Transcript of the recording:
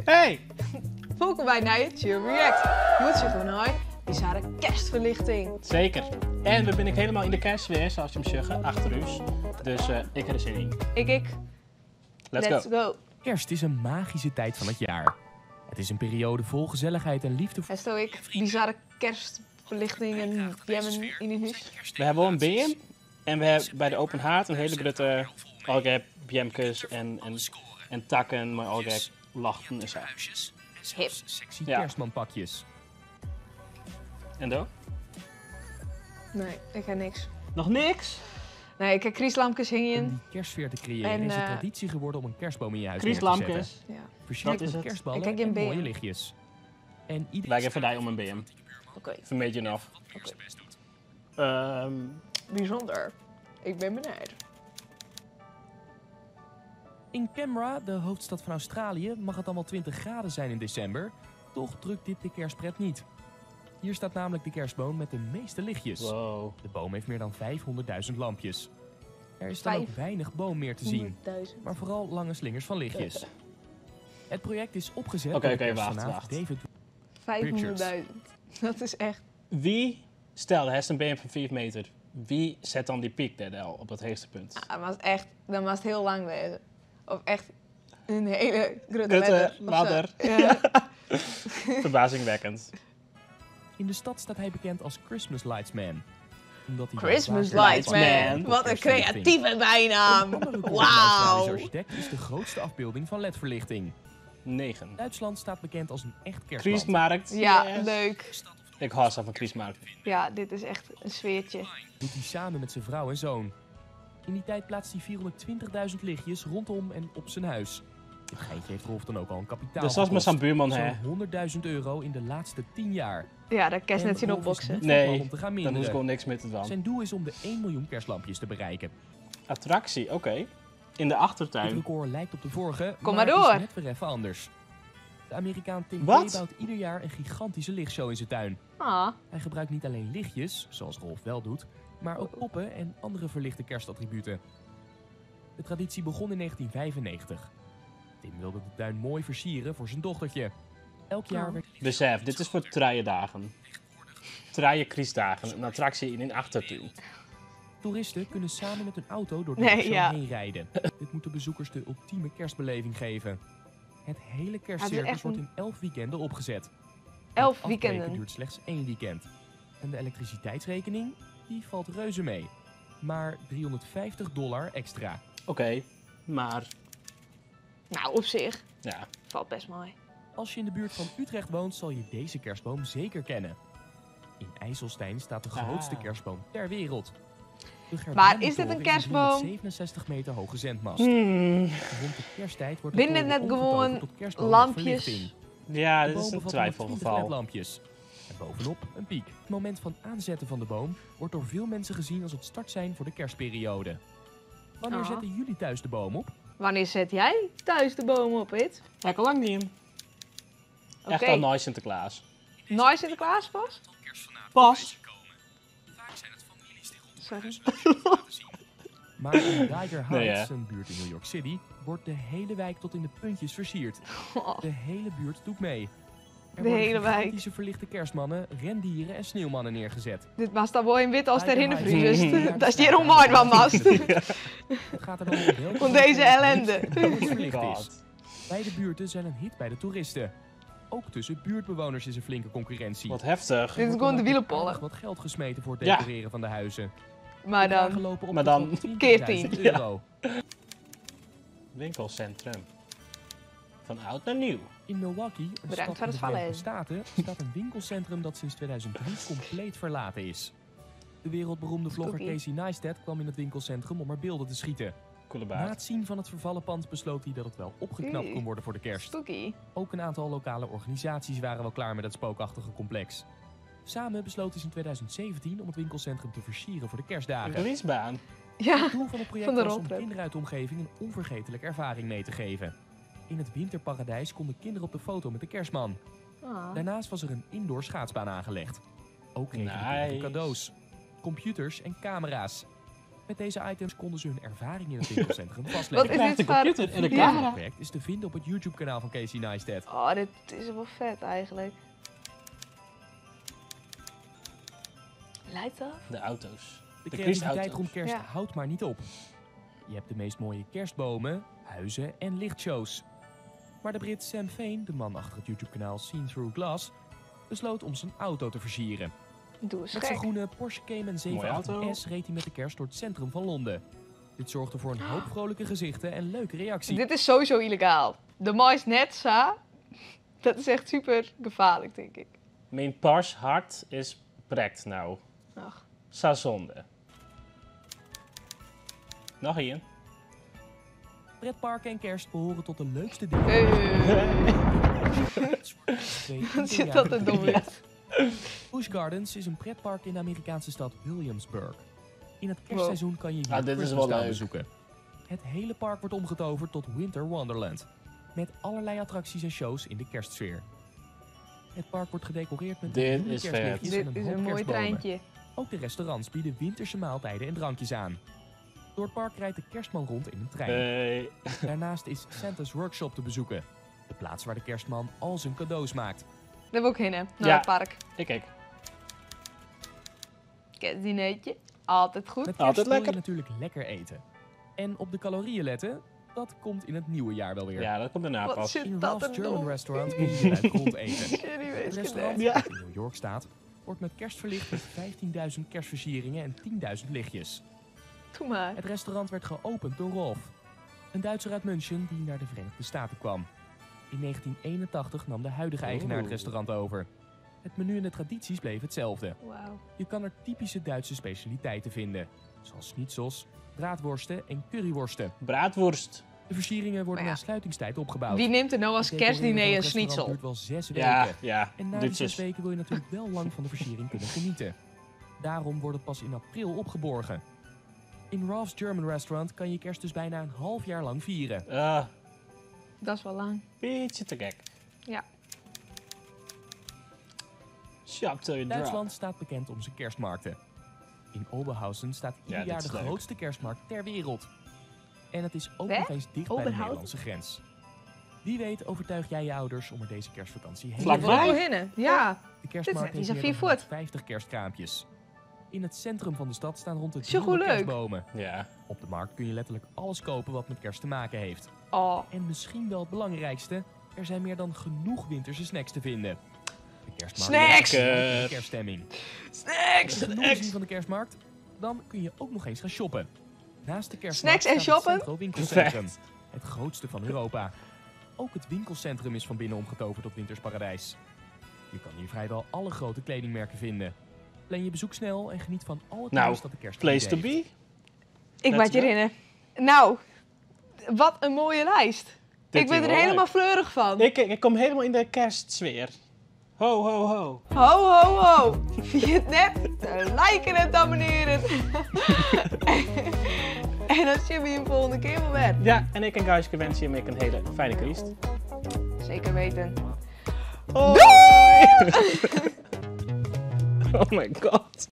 Hey! Welkom bij Nije Chill React. Moet je gewoon hoi. Bizarre kerstverlichting. Zeker. En we ben ik helemaal in de kerstsfeer, zoals je hem zeggen, achter u. Dus ik heb er zin in. Ik, ik. Let's, Let's go. go. Kerst is een magische tijd van het jaar. Het is een periode vol gezelligheid en liefde voor En stel ik bizarre kerstverlichting en jemmen in het huis. We hebben wel een BM. En we hebben bij de open haard een hele grote alge bjemkes en takken, maar alge lachten en zo. Hip. sexy Ja. kerstmanpakjes. En do? Nee, ik heb niks. Nog niks? Nee, ik heb krieslampjes Om hingen. die kerstsfeer te creëren En, is het traditie geworden om een kerstboom in je huis neer te zetten. Krieslampjes. Ja, Versierd Dat is met het. kerstballen Ik kijk in en BM. mooie lichtjes. En iedereen Lijkt even die om een BM. oké. Vermeed je nog. Bijzonder. Ik ben benieuwd. In Canberra, de hoofdstad van Australië, mag het allemaal 20 graden zijn in december. Toch drukt dit de kerstpret niet. Hier staat namelijk de kerstboom met de meeste lichtjes. Wow. De boom heeft meer dan 500.000 lampjes. Er is dan ook weinig boom meer te zien, 100.000. maar vooral lange slingers van lichtjes. Het project is opgezet Oké, door de oké, wacht, kerstfanaat wacht. David 500.000. Dat is echt... Wie, stel, hij is een BM van 4 meter. Wie zet dan die piek daar al op dat hoogste punt? Ah, maar het echt, dan was het heel lang wezen. Of echt een hele grote Grote ladder. of zo. ladder. Ja. Verbazingwekkend. In de stad staat hij bekend als Christmas Lights Man. Omdat hij wel Christmas vaker Lights Man. Man. Wat een Kerstverlichting. creatieve bijnaam. Een andere Wauw. architect is de grootste afbeelding van LED-verlichting. 9. Duitsland staat bekend als een echt kerstland. Kriesmarkt. Ja, Yes. leuk. Ik hou zo van Kriesmarkt. Ja, dit is echt een sfeertje. Doet hij samen met zijn vrouw en zoon. In die tijd plaatst hij 420.000 lichtjes rondom en op zijn huis. Dit geintje heeft Rolf dan ook al een kapitaal Dus dat is met gekost. zijn buurman, hè? Zo'n 100.000 euro in de laatste 10 jaar. Ja, daar kerst En net zien Rolf is opboksen. niet van plan Nee, om te gaan Dan hoef ik minderen. gewoon niks meer te doen. Zijn doel is om de 1 miljoen kerstlampjes te bereiken. Attractie, oké. In de Het achtertuin. record lijkt op de vorige, Kom maar maar door. is net weer even anders. De Amerikaan Tim Wat? Kay bouwt ieder jaar een gigantische lichtshow in zijn tuin. Ah, Hij gebruikt niet alleen lichtjes, zoals Rolf wel doet, maar ook poppen en andere verlichte kerstattributen. De traditie begon in 1995. Tim wilde de tuin mooi versieren voor zijn dochtertje. Elk jaar Oh. werd Besef, dit is voor truiendagen. Truien kriesdagen. Een attractie in een achtertuin. Toeristen kunnen samen met hun auto door de Nee, lichtshow ja. heen rijden. Dit moet de bezoekers de ultieme kerstbeleving geven. Het hele kerstcircus echt wordt een- in 11 weekenden opgezet. 11 Het afbreken weekenden. duurt slechts één weekend. En de elektriciteitsrekening, die valt reuze mee. Maar 350 dollar extra. Oké, maar Nou, op zich. ja. Valt best mooi. Als je in de buurt van Utrecht woont, zal je deze kerstboom zeker kennen. In IJsselstein staat de grootste Ah. kerstboom ter wereld. De Maar is dit een Gerbrandytoren kerstboom? 167 meter hoge zendmast. Hmm. Rond de kersttijd wordt de Binnen toren net omgetoverd gewoon tot kerstboom met lampjes. verlichting. Ja, De dit is boom een bevat twijfelgeval. 120 LED-lampjes. En bovenop een piek. Het moment van aanzetten van de boom wordt door veel mensen gezien als het startsein voor de kerstperiode. Wanneer Ah. zetten jullie thuis de boom op? Wanneer zet jij thuis de boom op, Hit? Ja, ik al lang niet. Oké. Echt al nooit Sinterklaas. Nooit Sinterklaas pas? Pas. Sorry. Maar in Dyker Nee, Heights, hè? een buurt in New York City, wordt de hele wijk tot in de puntjes versierd. Oh, De hele buurt doet mee. Er De worden hele wijk. gigantische verlichte kerstmannen, rendieren en sneeuwmannen neergezet. Dit was dan wel in wit als ter Dyker Heights is hinnevriezest. een Dat is hier onmooi van mast. Het gaat er dan om welke Om deze buurt het ellende. liefst het meest verlicht is. God. Beide buurten zijn een hit bij de toeristen. Ook tussen buurtbewoners is een flinke concurrentie. Wat heftig. Dit is Er gewoon de wordt wielenpollen. aardig wat geld gesmeten voor het Ja. decoreren van de huizen. Maar Bedragen dan... lopen op Maar tot dan wel keer 20.000 tien. euro. Winkelcentrum. Van oud naar nieuw. In Milwaukee, een Bedankt stad voor in de het vallen. Verenigde Staten, staat een winkelcentrum dat sinds 2003 compleet verlaten is. De wereldberoemde vlogger Spooky. Casey Neistat kwam in het winkelcentrum om er beelden te schieten. Coole Na baard. het zien van het vervallen pand besloot hij dat het wel opgeknapt kon worden voor de kerst. Spooky. Ook een aantal lokale organisaties waren wel klaar met het spookachtige complex. Samen besloten ze in 2017 om het winkelcentrum te versieren voor de Een kerstdagen. racebaan. Ja. Het doel van het project Van de was om roltrap. kinderen uit de omgeving een onvergetelijke ervaring mee te geven. In het winterparadijs konden kinderen op de foto met de kerstman. Ah. Daarnaast was er een indoor schaatsbaan aangelegd. Ook kregen de kinderen Nice. cadeaus, computers en camera's. Met deze items konden ze hun ervaring in het winkelcentrum Wat vastleggen. is Krijgt dit de voor... computer en de Ja. camera. Het project is te vinden op het YouTube-kanaal van Casey Neistat. Oh, dit is wel vet eigenlijk. Lijkt dat? De auto's. De De creativiteit kerstauto's. rond kerst Ja. houdt maar niet op. Je hebt de meest mooie kerstbomen, huizen en lichtshows. Maar de Brit Sam Vane, de man achter het YouTube-kanaal Seen Through Glass, besloot om zijn auto te versieren. Doe eens Met zijn gek. groene Porsche Cayman Mooie auto. 718S reed hij met de kerst door het centrum van Londen. Dit zorgde voor een hoop vrolijke gezichten en leuke reacties. Dit is sowieso illegaal. De mais net sa. Dat is echt super gevaarlijk, denk ik. Mijn pars hart is brekt nou. Ach. Sa zonde. Nog één. Pretparken en kerst behoren tot de leukste dingen. Eh, Wat zit dat er dom in? Busch Gardens is een pretpark in de Amerikaanse stad Williamsburg. In het kerstseizoen kan je hier Ah, dit is Christmas wel Town leuk. bezoeken. Het hele park wordt omgetoverd tot Winter Wonderland. Met allerlei attracties en shows in de kerstsfeer. Het park wordt gedecoreerd met Dit miljoenen is vet. kerstlichtjes en Dit is hoop een mooi kerstbomen. treintje. Ook de restaurants bieden winterse maaltijden en drankjes aan. Door het park rijdt de kerstman rond in een trein. Hey. Daarnaast is Santa's Workshop te bezoeken. De plaats waar de kerstman al zijn cadeaus maakt. Daar wil ik heen, hè? Naar Ja. het park. Ik kijk. Kerstdineetje. Altijd goed. Met kerst Altijd wil je lekker. natuurlijk lekker eten. En op de calorieën letten, dat komt in het nieuwe jaar wel weer. Ja, dat komt daarna Wat pas. zit In dat Ralph's er German dom. Restaurant kun je leuk rond eten. Jullie Het weten restaurant, Ja. dat in New York staat, wordt met kerst verlicht met 15.000 kerstversieringen en 10.000 lichtjes. Doe maar. Het restaurant werd geopend door Rolf, een Duitser uit München die naar de Verenigde Staten kwam. In 1981 nam de huidige eigenaar het Oeh. restaurant over. Het menu en de tradities bleven hetzelfde. Wauw. Je kan er typische Duitse specialiteiten vinden, zoals schnitzels, braadworsten en curryworsten. Braadworst. De versieringen worden Maar ja, na sluitingstijd opgebouwd. Wie neemt er nou als Het decoreren kerstdiner van een het restaurant schnitzel? duurt wel 6 weken. Ja, ja. En na die 6 Duitsers. weken wil je natuurlijk wel lang van de versiering kunnen genieten. Daarom wordt het pas in april opgeborgen. In Ralph's German Restaurant kan je kerst dus bijna een half jaar lang vieren. Ah, Dat is wel lang. beetje te gek. Ja. Shop till you drop. Duitsland staat bekend om zijn kerstmarkten. In Oberhausen staat ieder Ja, dit jaar is de leuk. grootste kerstmarkt ter wereld. En het is ook Hè? nog eens dicht bij de Oberhausen? Nederlandse grens. Wie weet overtuig jij je ouders om er deze kerstvakantie heen te Vlakbij? gaan. Daar wil ik wel heen, hè? Ja. De kerstmarkt Dit is heeft net meer iets dan aan vier voet. 150 kerstkraampjes. In het centrum van de stad staan rond de Zo goed 300 leuk. kerstbomen. Ja. Op de markt kun je letterlijk alles kopen wat met kerst te maken heeft. Oh. En misschien wel het belangrijkste, er zijn meer dan genoeg winterse snacks te vinden. De kerstmarkt Snacks! is in de kerststemming. Snacks! Genoeg gezien van de kerstmarkt? Dan kun je ook nog eens gaan shoppen. Naast de kerstmarkt Snacks en staat het shoppen? Centro winkelcentrum. Het grootste van Europa. Ook het winkelcentrum is van binnen omgetoverd tot wintersparadijs. Je kan hier vrijwel alle grote kledingmerken vinden. Plan je bezoek snel en geniet van al het Nou, nieuws dat de kerst Place to bieden heeft. be. Ik Let's maak je go. herinneren. Nou, wat een mooie lijst. Dit ik ben is er wel helemaal fleurig van. leuk. Ik kom helemaal in de kerstsfeer. Ho, ho, ho. Ho, ho, ho. Vergeet net te liken en te abonneren. en dan zien we je de volgende keer wel weer. Ja, en ik en Gijske wensen je een hele fijne kerst. Zeker weten. Hoi! Oh my god.